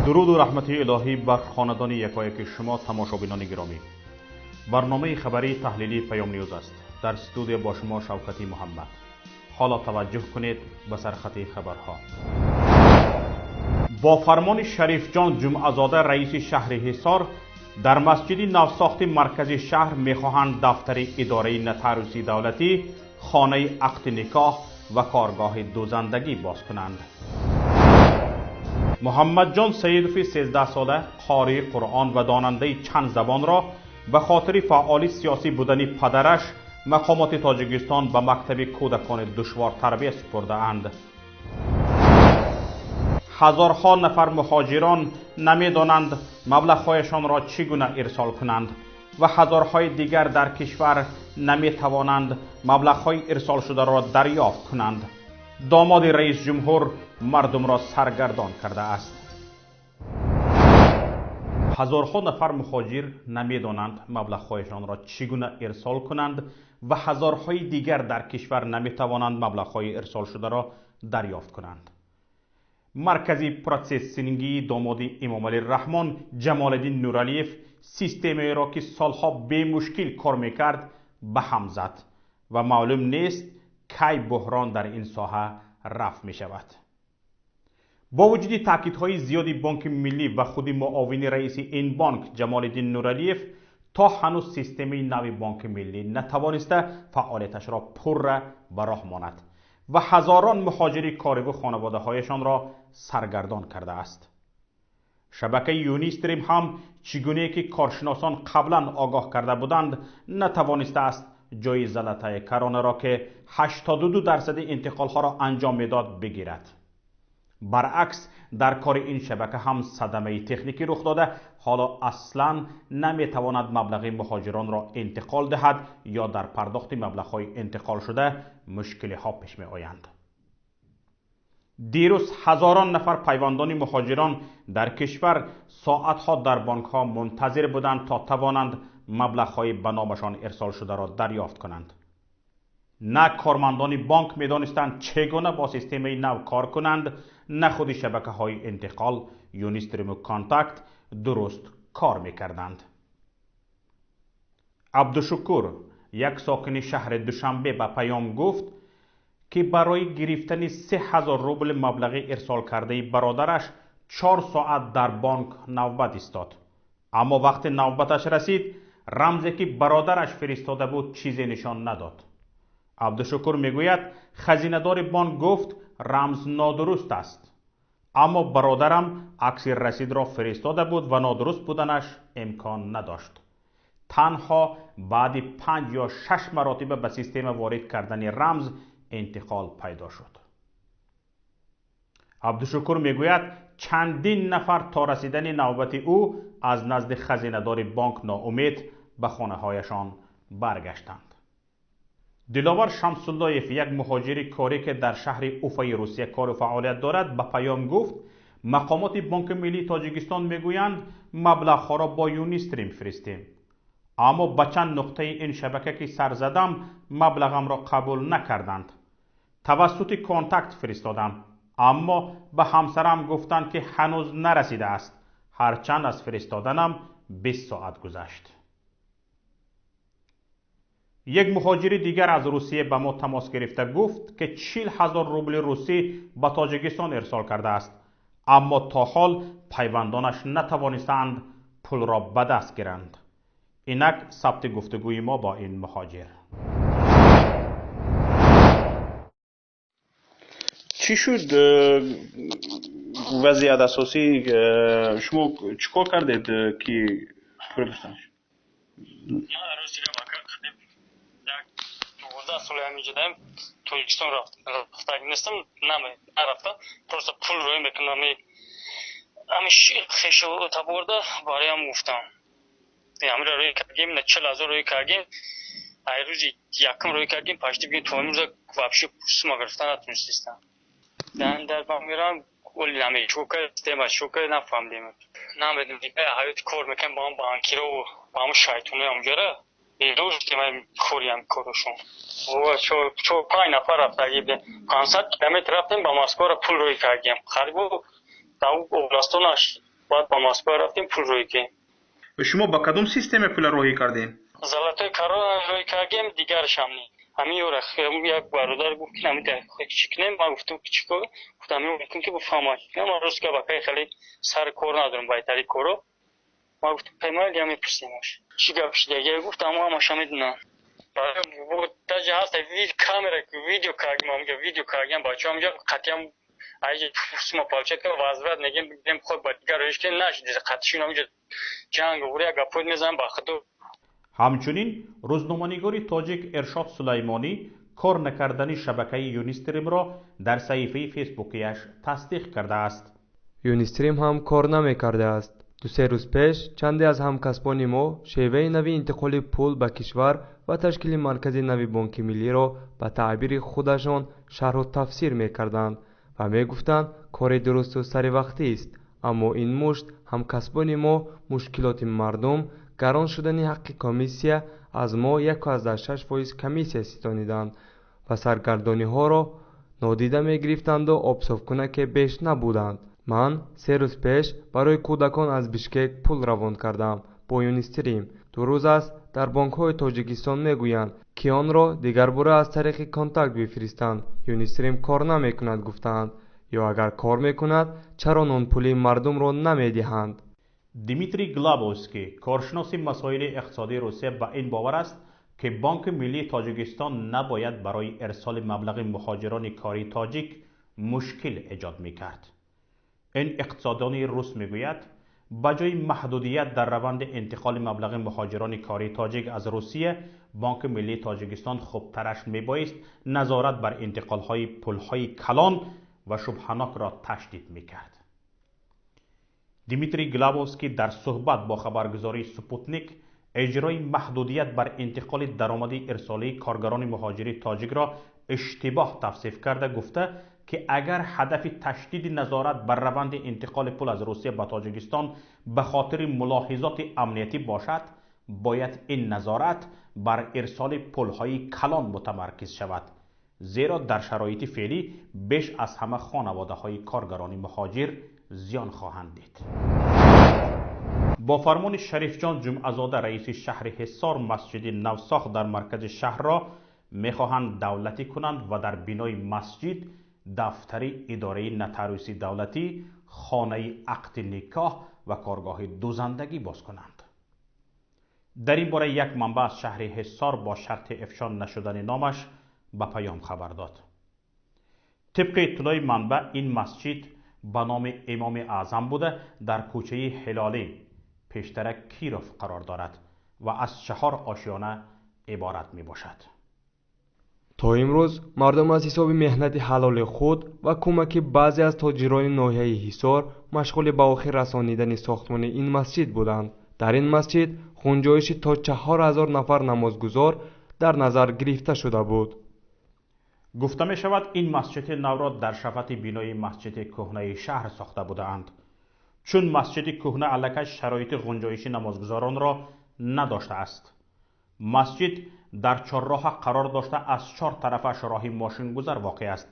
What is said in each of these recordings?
Дуруду раҳмати илоҳӣ бар хонадони якояки шумо, тамошобинони гиромӣ. Барномаи хабарии таҳлилии Паём Ньюз аст. Дар студия бо шумо Шавкати Муҳаммад. Ҳоло таваҷҷӯҳ кунед ба сархати хабарҳо. Бо фармони Шарифҷон Ҷумъазода, раиси шаҳри Ҳисор, дар масҷиди навсохти маркази шаҳр мехоҳанд дафтари идораи нотариусии давлатӣ, хонаи ақди никоҳ ва коргоҳи дӯзандагӣ боз кунанд. Муҳаммадҷон Саидови 13сола, қории Қуръон ва донандаи чанд забонро ба хотири фаъоли сиёсӣ будани падараш мақомоти Тоҷикистон ба мактаби кӯдакони душвор тарбия супурдаанд. Ҳазорҳо нафар муҳоҷирон намедонанд маблағҳояшонро чӣ гуна ирсол кунанд ва ҳазорҳои дигар дар кишвар наметавонанд маблағҳои ирсолшударо дарёфт кунанд. Домоди раис ҷумҳур мардумро саргардон кардааст. Ҳазорҳо нафар муҳоҷир намедонанд маблағҳояшонро чӣ гуна ирсол кунанд ва ҳазорҳои дигар дар кишвар наметавонанд маблағҳои ирсолшударо дарёфт кунанд. Маркази протсессингии домоди Эмомалӣ Раҳмон Ҷамолиддин Нуралиев системаеро, ки солҳо бемушкил кор мекард, ба ҳам зад ва маълум нест, кай буҳрон дар ин соҳа рафъ мешавад. Бо вуҷуди таъкидҳои зиёди Бонки Миллӣ ва худи муовини раиси ин бонк Ҷамолиддин Нуралиев, то ҳанӯз системаи нави Бонки Миллӣ натавониста фаъолияташро пурра ба роҳ монад ва ҳазорон муҳоҷири кориву хонаводаҳояшонро саргардон кардааст. Шабакаи Юнистрим ҳам, чӣ гунае ки коршиносон қаблан огоҳ карда буданд, натавонистааст ҷои Золотая Коронаро, ки 82% интиқолҳоро анҷом медод, бигирад. Баръакс, дар кори ин шабака ҳам садамаи техникӣ рух дода, ҳоло аслан наметавонад маблағи муҳоҷиронро интиқол диҳад ё дар пардохти маблағҳои интиқолшуда мушкилиҳо пеш меоянд. Дирӯз ҳазорон нафар пайвандони муҳоҷирон дар кишвар соатҳо дар бонкҳо мунтазир буданд, то тавонанд маблағҳои ба номашон ирсолшударо дарёфт кунанд. На кормандони бонк медонистанд, чӣ гуна бо системаи нав кор кунанд, на худи шабакаҳои интиқол Юнистриму Контакт дуруст кор мекарданд. Абдушукур, як сокини шаҳри Душанбе, ба Паём гуфт, ки барои гирифтани 3000 рубл маблағи ирсолкардаи бародараш 4 соат дар бонк навбат истод. Аммо вақте навбаташ расид, рамзе, ки бародараш фиристода буд, чизе нишон надод. Абдушукур мегӯяд, хазинадори бонк гуфт, рамз нодуруст аст. Аммо бародарам акси расидро фиристода буд ва нодуруст буданаш имкон надошт. Танҳо баъди панҷ ё шаш маротиба ба система ворид кардани рамз интиқол пайдо шуд. Абдушукур мегӯяд, чандин нафар то расидани навбати ӯ аз назди хазинадори бонк ноумед ба хонаҳояшон баргаштанд. Диловар Шамсуллоев, як муҳоҷири корӣ, ки дар шаҳри Уфаи Русия кору фаъолият дорад, ба Паём гуфт, мақомоти Бонки Миллии Тоҷикистон мегӯянд, маблағҳоро бо Юнистрим фиристем. Аммо ба чанд нуқтаи ин шабака ки сар задам, маблағамро қабул накарданд. Тавассути Контакт фиристодам, аммо ба ҳамсарам гуфтанд, ки ҳанӯз нарасидааст, ҳарчанд аз фиристоданам 20 соат гузашт. Як муҳоҷири дигар аз Русия ба мо тамос гирифта гуфт, ки 40 000 рубли русӣ ба Тоҷикистон ирсол кардааст, аммо то ҳол пайвандонаш натавонистаанд пулро ба даст гиранд. Инак сабти гуфтугӯи мо бо ин муҳоҷир. Чӣ шуд вазъият асосӣ? Шумо чӣ кор кардед, ки пул гирифтан? Ман рости гап, ака, як 12 соли ҳаминҷо даем, Тоҷикистон рафтаг нестам, нарафтам, просто пул рӯй мекунам, ами хешу таборда бароям гуфтам, ҳамира рӯй кардем, на 40 000 рӯй кардем, ай рӯзи якум рӯй кардем, почти бигем, то имрӯза вообще сума гирифта натунистистам. Дар ба мерам, оли наме чӯка система чӯка нафаҳмидем, намедонем, ҳаёти кор мекунем бо ҳам банкирову бо ҳамун шайтонои ҳамҷора системаи кориам корошон. Чор панҷ нафар рафтагӣ будем, 500 километр рафтем, ба Москвара пул рӯй кардем, қарибу дар областонаш. Баъд ба Москва рафтем, пул рӯй кардем. Шумо ба кадом система пула роҳӣ кардем? Золотой корона рӯй кардем, дигаршам не. Ҳамин ёра як бародар гуфт, ки ҳамин чӣ кунем? Ман гуфтам, ки чӣ кор? Гуфтам, мумкин ки бифаҳмад. Ман рост гап, акай, хеле сари кор надорам, байтари коро. Ман гуфтам, паймал я мепурсемаш. Чӣ гап шуда? Гуфт, аммо ҳамаша медонам. Даже ҳаст камера, видео кардем, ҳамҷа видео кардем, бачаҳо ҳамҷа қатъиан айҷа сума получать кардем, возврат мегем, бигем худ ба дигар роиш ки нашид, қатъишон ҳамҷа ҷанг ур як гапҳои мезанам ба худо. Ҳамчунин рӯзноманигори тоҷик Иршод Сулаймонӣ кор накардани шабакаи Юнистримро дар саҳифаи фейсбукияш тасдиқ кардааст. Юнистрим ҳам кор намекардааст. 2-3 рӯз пеш чанде аз ҳамкасбони мо шеваи нави интиқоли пул ба кишвар ва ташкили маркази нави Бонки Миллиро ба таъбири худашон шарҳу тафсир мекарданд ва мегуфтанд, кори дурусту саривақтист. Аммо ин мушт ҳамкасбони мо мушкилоти мардум, гарон шудани ҳаққи комиссия, аз мо 1,6% комиссия ситониданд ва саргардониҳоро нодида мегирифтанду обсофкунаке беш набуданд. Ман 3 рӯз пеш барои кӯдакон аз Бишкек пул равон кардам бо Юнистрим. 2 рӯз аст дар бонкҳои Тоҷикистон мегӯянд, ки онро дигарбора аз тариқи контакт бифиристанд. Юнистрим кор намекунад, гуфтаанд. Ё агар кор мекунад, чаро нонпулии мардумро намедиҳанд? Дмитрий Глабовский, коршиноси масоили иқтисодии Русия, ба ин бовар аст, ки Бонки Миллии Тоҷикистон набояд барои ирсоли маблағи муҳоҷирони кории тоҷик мушкил эҷод мекард. Ин иқтисоддони рус мегӯяд, ба ҷои маҳдудият дар раванди интиқоли маблағи муҳоҷирони кории тоҷик аз Русия, Бонки Миллии Тоҷикистон хубтараш мебоист назорат бар интиқолҳои пулҳои калон ва шубҳанокро ташдид мекард. Дмитрий Глабовский дар суҳбат бо хабаргузории Спутник иҷрои маҳдудият бар интиқоли даромади ирсолии коргарони муҳоҷири тоҷикро иштибоҳ тавсиф карда гуфта, ки агар ҳадафи ташдиди назорат бар раванди интиқоли пул аз Русия ба Тоҷикистон ба хотири мулоҳизоти амниятӣ бошад, бояд ин назорат бар ирсоли пулҳои калон мутамаркиз шавад, зеро дар шароити феълӣ беш аз ҳама хонаводаҳои коргарони муҳоҷир зиён хоҳанд дид. Бо фармони Шарифҷон Ҷумъазода, раиси шаҳри Ҳисор, масҷиди навсохт дар маркази шаҳрро мехоҳанд давлатӣ кунанд ва дар бинои масҷид дафтари идораи нотариуси давлатӣ, хонаи ақди никоҳ ва коргоҳи дузандагӣ боз кунанд. Дар ин бора як манбаъ аз шаҳри Ҳисор бо шарти ифшон нашудани номаш ба Паём хабар дод. Тибқи иттилои манбаъ, ин масҷид ба номи Имоми Аъзам буда, дар кӯчаи Ҳилолӣ, пештара Киров, қарор дорад ва аз 4 ошёна иборат мебошад. То имрӯз мардум аз ҳисоби меҳнати ҳалоли худ ва кӯмаки баъзе аз тоҷирони ноҳияи Ҳисор машғули ба охир расонидани сохтмони ин масҷид буданд. Дар ин масҷид ғунҷоиши то 4000 нафар намозгузор дар назар гирифта шуда буд. Гуфта мешавад, ин масҷиди навро дар шафати бинои масҷиди кӯҳнаи шаҳр сохта будаанд, чун масҷиди кӯҳна аллакай шароити ғунҷоиши намозгузоронро надоштааст. Масҷид дар чорроҳа қарор дошта, аз 4 тарафаш роҳи мошингузар воқеъ аст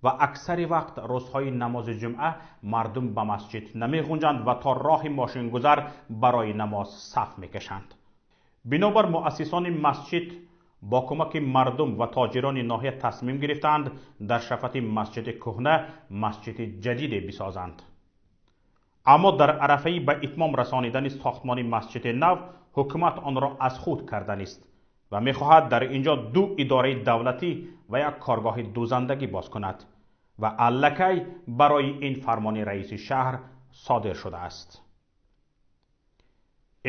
ва аксари вақт рӯзҳои намози ҷумъа мардум ба масҷид намеғунҷанд ва то роҳи мошингузар барои намоз саф мекашанд. Бинобар муассисони масҷид бо кӯмаки мардум ва тоҷирони ноҳия тасмим гирифтаанд дар шафати масҷиди кӯҳна масҷиди ҷадиде бисозанд. Аммо дар арафаи ба итмом расонидани сохтмони масҷиди нав ҳукумат онро аз худ карданист ва мехоҳад дар инҷо 2 идораи давлатӣ ва як коргоҳи дузандагӣ боз кунад ва аллакай барои ин фармони раиси шаҳр содир шудааст.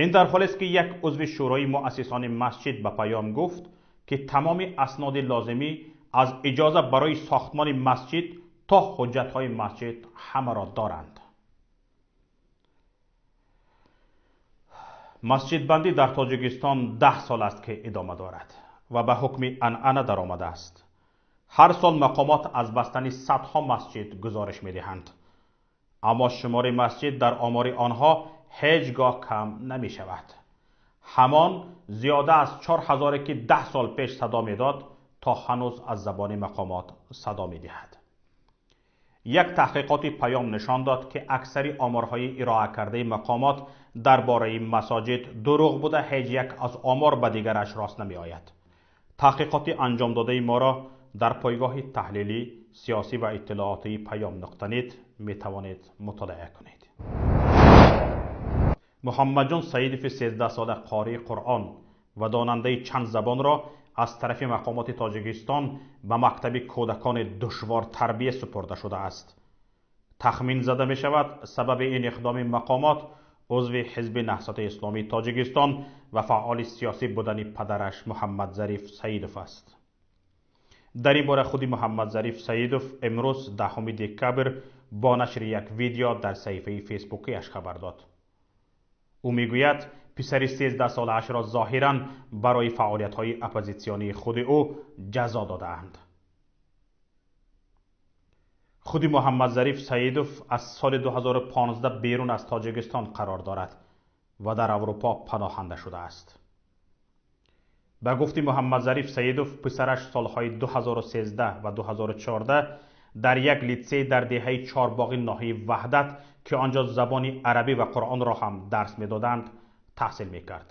Ин дар ҳолест, ки як узви шӯрои муассисони масҷид ба Паём гуфт, ки тамоми асноди лозимӣ аз иҷоза барои сохтмони масҷид то ҳуҷҷатҳои масҷид ҳамаро доранд. Масҷидбандӣ дар Тоҷикистон 10 сол аст, ки идома дорад ва ба ҳукми анъана даромадааст. Ҳар сол мақомот аз бастани садҳо масҷид гузориш медиҳанд, аммо шумори масҷид дар омори онҳо ҳеҷ гоҳ кам намешавад. Ҳамон зиёда аз 4000, ки 10 сол пеш садо медод, то ҳанӯз аз забони мақомот садо медиҳад. Як таҳқиқоти Паём нишон дод, ки аксари оморҳои ироа кардаи мақомот дар бораи масоҷид дурӯғ буда, ҳеҷ як аз омор ба дигараш рост намеояд. Таҳқиқоти анҷомдодаи моро дар пойгоҳи таҳлилӣ, сиёсӣ ва иттилоотии Паём нуқта нет метавонед мутолиа кунед. Муҳаммадҷон Саидови 13сола, қории Қуръон ва донандаи чанд забонро аз тарафи мақомоти Тоҷикистон ба мактаби кӯдакони душвор тарбия супурда шудааст. Тахмин зада мешавад, сабаби ин иқдоми мақомот узви Ҳизби Наҳзати Исломии Тоҷикистон ва фаъоли сиёсӣ будани падараш Муҳаммадзариф Саидов аст. Дар ин бора худи Муҳаммадзариф Саидов имрӯз, 10 декабр, бо нашри як видео дар саҳифаи фейсбукиаш хабар дод. Ӯ мегӯяд, писари 13солаашро зоҳиран барои фаъолиятҳои оппозитсионии худи ӯ ҷазо додаанд. Худи Муҳаммадзариф Саидов аз соли 2015 берун аз Тоҷикистон қарор дорад ва дар Аврупо паноҳанда шудааст. Ба гуфти Муҳаммадзариф Саидов, писараш солҳои 2013 ва 2014 дар як литсей дар деҳаи Чорбоғи ноҳияи Ваҳдат, ки он ҷо забони арабӣ ва Қуръонро ҳам дарс медоданд, таҳсил мекард.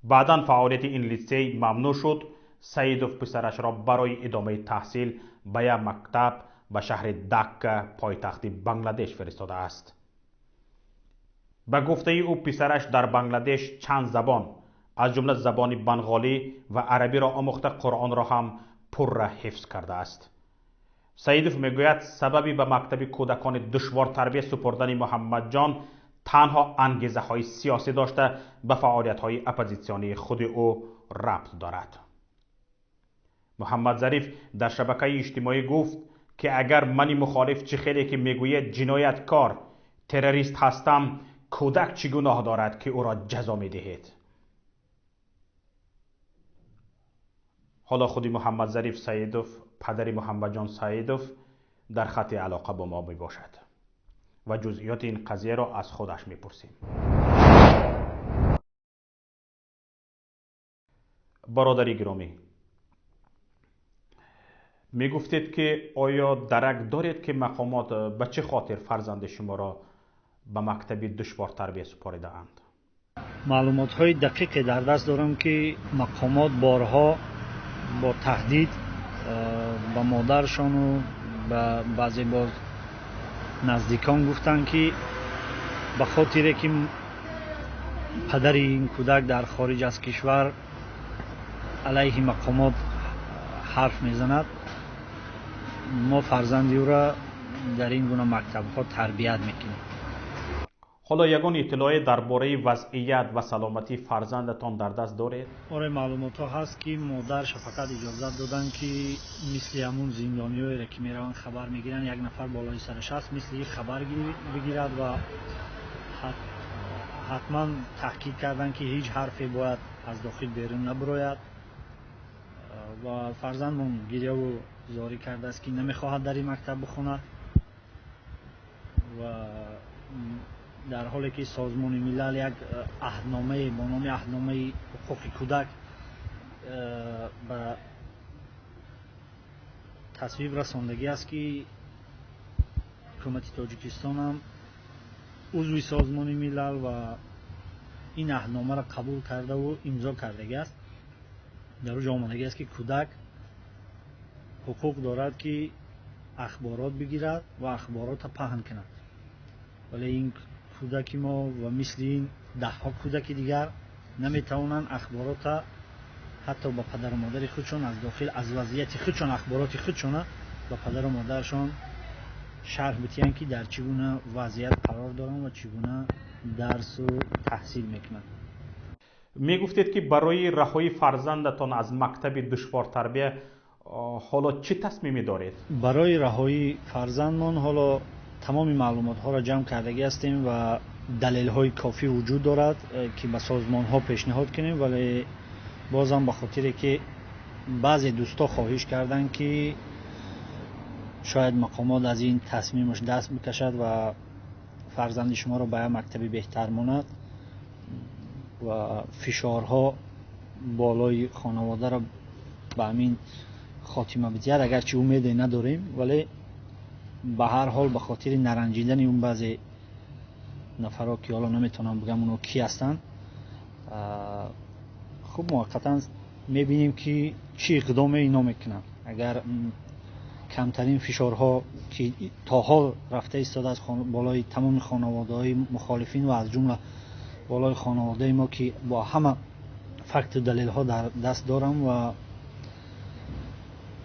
Баъдан фаъолияти ин литсей мамнӯъ шуд. Саидов писарашро барои идомаи таҳсил ба як мактаб ба шаҳри Дакка, пойтахти Бангладеш, фиристодааст. Ба гуфтаи ӯ, писараш дар Бангладеш чанд забон, аз ҷумла забони банғолӣ ва арабиро омӯхта, Қуръонро ҳам пурра ҳифз кардааст. Саидов мегӯяд, сабаби ба мактаби кӯдакони душвортарбия супурдани Муҳаммадҷон танҳо ангезаҳои сиёсӣ дошта, ба фаъолиятҳои оппозитсионии худи ӯ рабт дорад. Муҳаммадзариф дар шабакаи иҷтимоӣ гуфт, ки агар мани мухолиф, чӣ хеле ки мегӯяд, ҷинояткор, террорист ҳастам, кӯдак чӣ гуноҳ дорад, ки ӯро ҷазо медиҳед? Ҳоло худи Муҳаммадзариф Саидов, падари Муҳаммадҷон Саидов, дар хати алоқа бо мо мебошад ва ҷузъиёти ин қазияро аз худаш мепурсем. Бародари гиромӣ, мегуфтед, ки оё дарак доред, ки мақомот ба чӣ хотир фарзанди шуморо ба мактаби душвортарбия супоридаанд? Маълумотҳои дақиқе дар даст дорам, ки мақомот борҳо бо таҳдид ба модаршону ба баъзе боз наздикон гуфтанд, ки ба хотире ки падари ин кӯдак дар хориҷ аз кишвар алайҳи мақомот ҳарф мезанад, мо фарзанди ӯро дар ин гуна мактабҳо тарбият мекунем. Ҳоло ягон иттилоъе дар бораи вазъият ва саломатии фарзандатон дар даст доред? Оре, маълумотҳо ҳаст, ки модарша фақат иҷозат доданд, ки мисли ҳамун зиндониёеро, ки мераванд, хабар мегиранд, як нафар болои сараш аст, мисли хабар бигирад ва ҳатман таҳқиқ карданд, ки ҳеҷ ҳарфе бояд аз дохил берун набарояд. Ва фарзандмон гиряву зорӣ кардааст, ки намехоҳад дар ин мактаб бихонад. Ва дар ҳоле ки Созмони Милал як аҳдномае бо номи Аҳдномаи ҳуқуқи кӯдак ба тасвиб расондагӣ аст, ки ҳукумати Тоҷикистон ҳам узви Созмони Милал ва ин аҳдномаро қабул кардаву имзо кардагӣ аст, дар ӯ ҷо омадагӣ аст, ки кӯдак ҳуқуқ дорад, ки ахборот бигирад ва ахборотро паҳн кунад. Вале ин кӯдаки мо ва мисли ин даҳҳо кӯдаки дигар наметавонанд ахборота ҳатто ба падару модари худшон аз дохил, аз вазъияти худшон, ахбороти худшона ба падару модарашон шарҳ битиҳанд, ки дар чӣ гуна вазъият қарор доранд ва чӣ гуна дарсу таҳсил мекунанд. Мегуфтед, ки барои раҳои фарзандатон аз мактаби душвортарбия ҳоло чӣ тасмиме доред? Барои раҳоии фарзандмон ҳоло тамоми маълумотҳоро ҷамъ кардагӣ ҳастем ва далелҳои кофӣ вуҷуд дорад, ки ба созмонҳо пешниҳод кунем. Вале бозам ба хотире ки баъзе дӯстҳо хоҳиш карданд, ки шояд мақомот аз ин тасмимаш даст бикашад ва фарзанди шуморо ба як мактаби беҳтар монад ва фишорҳо болои хонаводаро ба ҳамин хотима бидиҳад, агарчи умеде надорем, вале Ба ҳар ҳол ба хотири наранҷидани он баъзе нафарҳо, ки ҳоло наметавонам бигам онҳо кӣ ҳастанд, хуб, муваққатан мебинем, ки чӣ иқдоме ино мекунанд. Агар камтарин фишорҳо, ки то ҳол рафта истодааст болои тамоми хонаводаҳои мухолифин ва аз ҷумла болои хонаводаи мо, ки бо ҳама факту далелҳо дар даст дорам, ва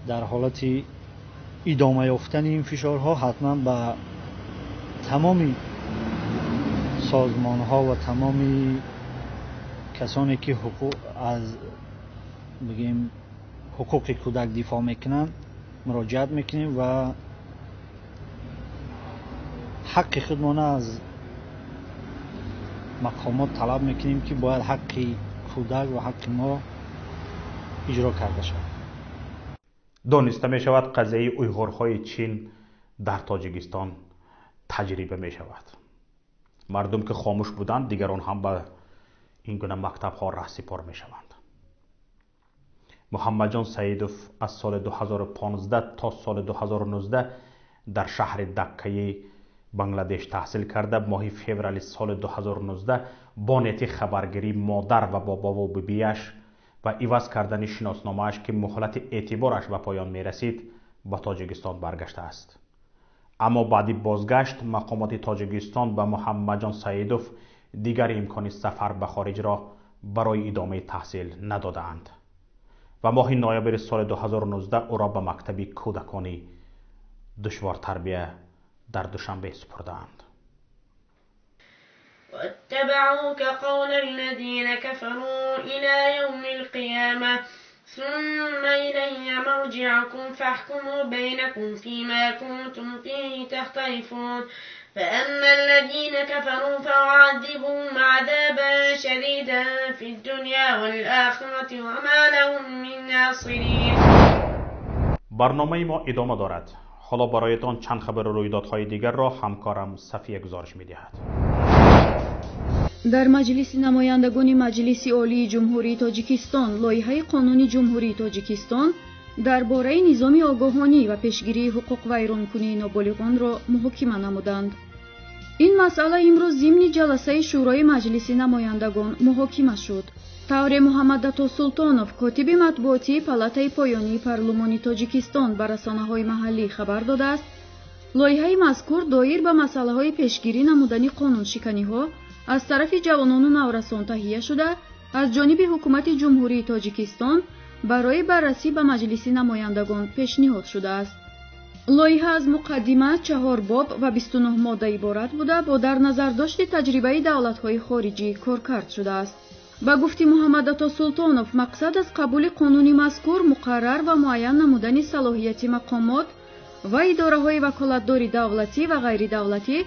дар ҳолати идома ёфтани ин фишорҳо ҳатман ба тамоми созмонҳо ва тамоми касоне, ки ҳуқуқ аз бигем ҳуқуқи кӯдак дифоъ мекунанд, муроҷиат мекунем ва ҳаққи худмона аз мақомот талаб мекунем, ки бояд ҳаққи кӯдак ва ҳаққи мо иҷро карда шавад. Дониста мешавад, қазияи уйғурҳои Чин дар Тоҷикистон таҷриба мешавад. Мардум ки хомӯш буданд, дигарон ҳам ба ин гуна мактабҳо раҳсипор мешаванд. Муҳаммадҷон Саидов аз соли 2015 то соли 2019 дар шаҳри Даккаи Бангладеш таҳсил карда, моҳи феврали соли 2019 бо нияти хабаргирии модар ва бобову бибиаш ва иваз кардани шиносномааш, ки муҳлати эътибораш ба поён мерасид, ба Тоҷикистон баргаштааст. Аммо баъди бозгашт мақомоти Тоҷикистон ба Муҳаммадҷон Саидов дигар имкони сафар ба хориҷро барои идомаи таҳсил надодаанд ва моҳи ноябри соли 2019 ӯро ба мактаби кӯдакони душвортарбия дар Душанбе супурдаанд. واتبعوا كقول الذين كفروا إلى يوم القيامة، ثم إلي مرجعكم فاحكموا بينكم فيما كنتم فيه تختلفون. فأما الذين كفروا فأعذبهم عذابا شديدا في الدنيا والآخرة وما لهم من ناصرين. برنامه ما ادامه دارد. حالا برایتان چند خبر رویدادهای دیگر را همکارم صفیه گزارش می‌دهد. Дар Маҷлиси намояндагони Маҷлиси Олии Ҷумҳурии Тоҷикистон лоиҳаи Қонуни Ҷумҳурии Тоҷикистон дар бораи низоми огоҳонӣ ва пешгирии ҳуқуқвайронкунии ноболиғонро муҳокима намуданд. Ин масъала имрӯз зимни ҷаласаи Шӯрои Маҷлиси намояндагон муҳокима шуд. Тавре Муҳаммадато Султонов, котиби матбуотии Палатаи поёнии парлумони Тоҷикистон, ба расонаҳои маҳаллӣ хабар додааст, лоиҳаи мазкур доир ба масъалаҳои пешгирӣ намудани қонуншиканиҳо аз тарафи ҷавонону наврасон таҳия шуда, аз ҷониби Ҳукумати Ҷумҳурии Тоҷикистон барои баррасӣ ба Маҷлиси намояндагон пешниҳод шудааст. Лоиҳа аз муқаддима, 4 боб ва 29 модда иборат буда, бо дар назардошти таҷрибаи давлатҳои хориҷӣ коркард шудааст. Ба гуфти Муҳаммадато Султонов, мақсад аз қабули қонуни мазкур муқаррар ва муайян намудани салоҳияти мақомот ва идораҳои ваколатдори давлатӣ ва ғайридавлатӣ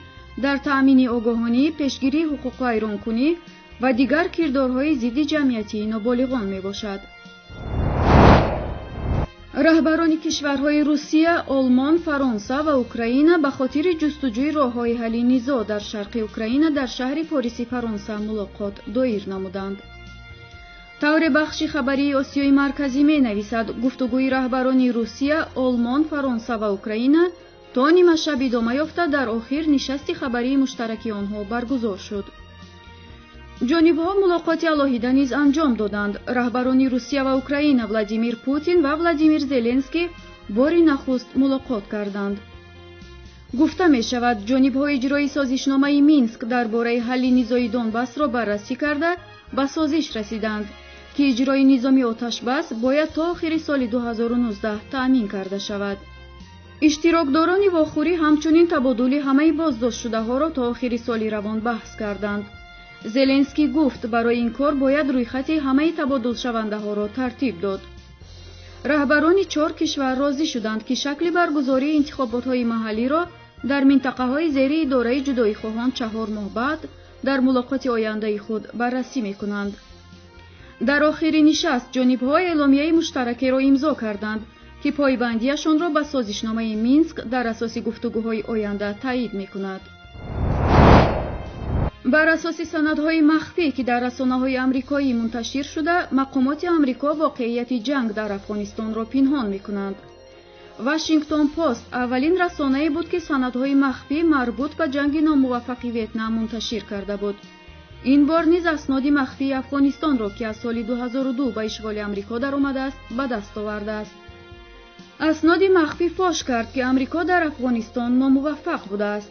дар таъмини огоҳонӣ, пешгирии ҳуқуқвайронкунӣ ва дигар кирдорҳои зидди ҷамъиятии ноболиғон мебошад. Раҳбарони кишварҳои Русия, Олмон, Фаронса ва Украина ба хотири ҷустуҷӯи роҳҳои ҳалли низоъ дар шарқи Украина дар шаҳри Пориси Фаронса мулоқот доир намуданд. Тавре бахши хабарии Осиёи Марказӣ менависад, гуфтугӯи раҳбарони Русия, Олмон, Фаронса ва Украина то нимашаб идома ёфта, дар охир нишасти хабарии муштараки онҳо баргузор шуд. Ҷонибҳо мулоқоти алоҳида низ анҷом доданд. Раҳбарони Русия ва Украина Владимир Путин ва Владимир Зеленский бори нахуст мулоқот карданд. Гуфта мешавад, ҷонибҳо иҷрои созишномаи Минск дар бораи ҳалли низои Донбассро баррасӣ карда, ба созиш расиданд, ки иҷрои низоми оташбас бояд то охири соли 2019 таъмин карда шавад. Иштирокдорони вохӯрӣ ҳамчунин табодули ҳамаи боздоштшудаҳоро то охири соли равон баҳс карданд. Зеленский гуфт, барои ин кор бояд рӯйхати ҳамаи табодулшавандаҳоро тартиб дод. Раҳбарони 4 кишвар розӣ шуданд, ки шакли баргузории интихоботҳои маҳаллиро дар минтақаҳои зери идораи ҷудоихоҳон 4 моҳ баъд дар мулоқоти ояндаи худ баррасӣ мекунанд. Дар охири нишаст ҷонибҳо эъломияи муштаракеро имзо карданд, ки пойбандиашонро ба созишномаи Минск дар асоси гуфтугӯҳои оянда таъид мекунад. Бар асоси санадҳои махфӣ, ки дар расонаҳои амрикоӣ мунташир шуда, мақомоти Амрико воқеияти ҷанг дар Афғонистонро пинҳон мекунанд. Вашингтон Пост аввалин расонае буд, ки санадҳои махфӣ марбут ба ҷанги номуваффақи Ветнам мунташир карда буд. Ин бор низ асноди махфии Афғонистонро, ки аз соли 2002 ба ишғоли Амрико даромадааст, ба даст овардааст. Асноди махфӣ фош кард, ки Амрико дар Афғонистон номуваффақ будааст.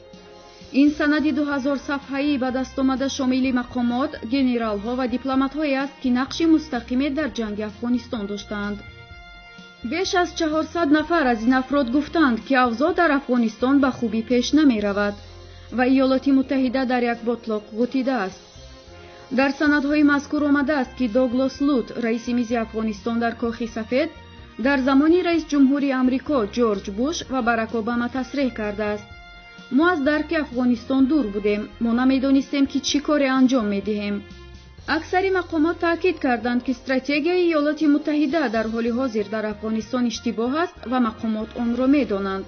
Ин санади 2000 сафҳаӣ ба даст омада шомили мақомот, генералҳо ва дипломатҳое аст, ки нақши мустақиме дар ҷанги Афғонистон доштаанд. Беш аз 400 нафар аз ин афрод гуфтанд, ки авзоъ дар Афғонистон ба хубӣ пеш намеравад ва Иёлоти Муттаҳида дар як ботлоқ ғутидааст. Дар санадҳои мазкур омадааст, ки Доглас Лут, раиси мизи Афғонистон дар Кохи Сафед, дар замони раисҷумҳури Амрико Ҷорҷ Буш ва Барак Обама тасреҳ кардааст: мо аз дарки Афғонистон дур будем, мо намедонистем, ки чӣ коре анҷом медиҳем. Аксари мақомот таъкид карданд, ки стратегияи Иёлоти Муттаҳида дар ҳоли ҳозир дар Афғонистон иштибоҳ аст ва мақомот онро медонанд,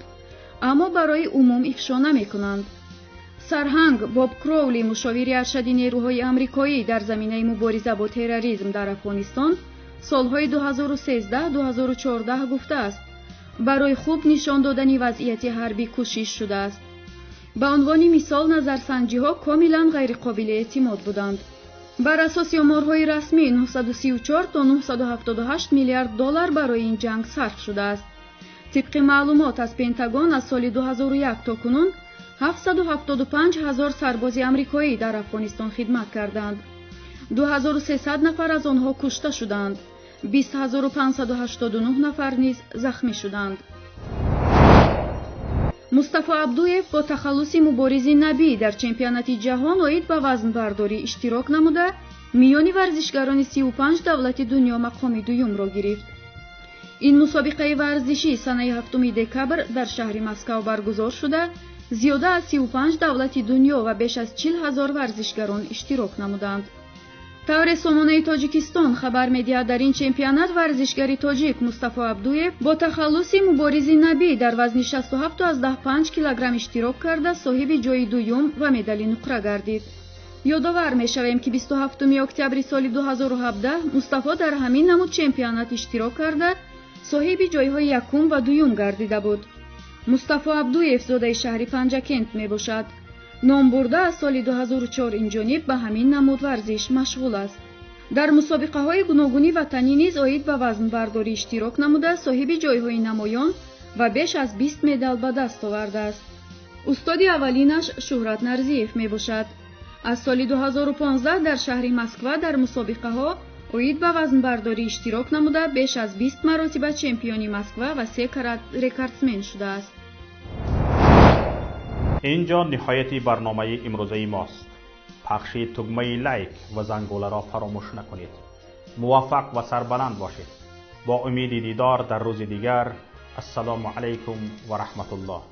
аммо барои умум ифшо намекунанд. Сарҳанг Боб Кроули, мушовири аршади нерӯҳои амрикоӣ дар заминаи мубориза бо терроризм дар Афғонистон, солҳои 2013-2014 гуфтааст, барои хуб нишон додани вазъияти ҳарбӣ кӯшиш шудааст. Ба унвони мисол, назарсанҷиҳо комилан ғайриқобили эътимод буданд. Бар асоси оморҳои расмӣ, 934 то 978 миллиард доллар барои ин ҷанг сарф шудааст. Тибқи маълумот аз Пентагон, аз соли 2001 то кунун 775 ҳазор сарбози амрикоӣ дар Афғонистон хидмат карданд. 2300 нафар аз онҳо кушта шуданд, 20589 нафар низ захмӣ шуданд. Мустафо Абдуев бо тахаллуси Муборизи Набӣ дар чемпионати ҷаҳон оид ба вазнбардорӣ иштирок намуда, миёни варзишгарони 35 давлати дунё мақоми дуюмро гирифт. Ин мусобиқаи варзишӣ санаи 7 декабр дар шаҳри Москав баргузор шуда, зиёда аз 35 давлати дунё ва беш аз 40 ҳазор варзишгарон иштирок намуданд. Тавре сомонаи Тоҷикистон хабар медиҳад, дар ин чемпионат варзишгари тоҷик Мустафо Абдуев бо тахаллуси Муборизи Набӣ дар вазни 67,5 килограмм иштирок карда, соҳиби ҷои дуюм ва медали нуқра гардид. Ёдовар мешавем, ки 27 октябри соли 2017 Мустафо дар ҳамин намуд чемпионат иштирок карда, соҳиби ҷойҳои якум ва дуюм гардида буд. Мустафо Абдуев зодаи шаҳри Панҷакент мебошад. Номбурда аз соли 2004 инҷониб ба ҳамин намуд варзиш машғул аст. Дар мусобиқаҳои гуногуни ватанӣ низ оид ба вазнбардорӣ иштирок намуда, соҳиби ҷойҳои намоён ва беш аз 20 медал ба даст овардааст. Устоди аввалинаш Шуҳрат Нарзиев мебошад. Аз соли 2015 дар шаҳри Москва дар мусобиқаҳо оид ба вазнбардорӣ иштирок намуда, беш аз 20 маротиба чемпиони Москва ва 3 карат рекордсмен шудааст. Инҷо ниҳояти барномаи имрӯзаи мост. Пахши тугмаи лайк ва зангуларо фаромӯш накунед. Муваффақ ва сарбаланд бошед. Бо умеди дидор дар рӯзи дигар. Ассалому алайкум ва раҳматуллоҳ.